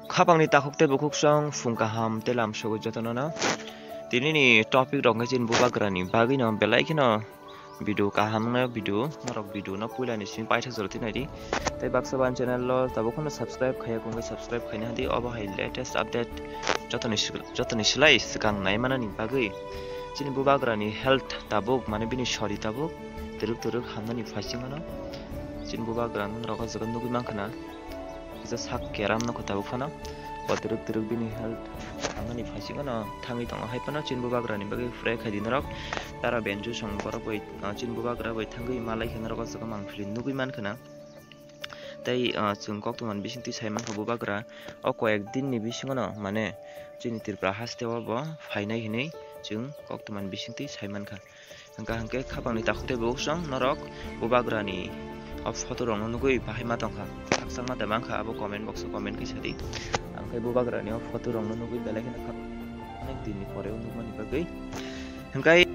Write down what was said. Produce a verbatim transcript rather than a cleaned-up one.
Khapangni takhuk tei bukhuk song phung kaham tei lam sogwi jotono no. Tini ni topic rok khe chini bubagra ni bagwi no belai kheno video kaham wngnai video, norok video no puila ni simi paithak jora twi nai di. Tei baksa ban channel lo tabuk phano subscribe khaiya kongkhe subscribe khaina hadi, obo hai latest update jotoni sik-, jotoni silai swkang nai manani bagwi. Chini bubagra ni health tabuk mane bini sori tabuk twrwk twrwk hamnani phaising ano. Chini bubagra norok o jaga nugwi mankha na. Kisa sak keram no kho tabuk phano. Bo twrwk twrwk bini health hamnani phaising ano thangwi tongo hai phano chini bubagra ni bagwi pray khai di norok. Tara benju song borok bai, ah, chini bubagra bai thangwi malai khe norok o jaga mang phili nugwi mankha na. Tei, ah, chwng koktwma ni bisingtwi sai mankha bubagra o koyek din ni bisingo no mane chini Tripura haste o bo phainai hinwi chwng koktwma ni bisingtwi sai mankha. Hwnkha hwnkhe khapangni takhuk tei bukhuk song norok bubagra ni o photo rok no nugwi bahai ma tongkha, khakchangma de mankha abo comment box o comment khe sadi. Ang khe bubagra ni o photo rok no nugwi belai kheno khak-, onek din ni pore o nukmani bagwi. Hwnkhe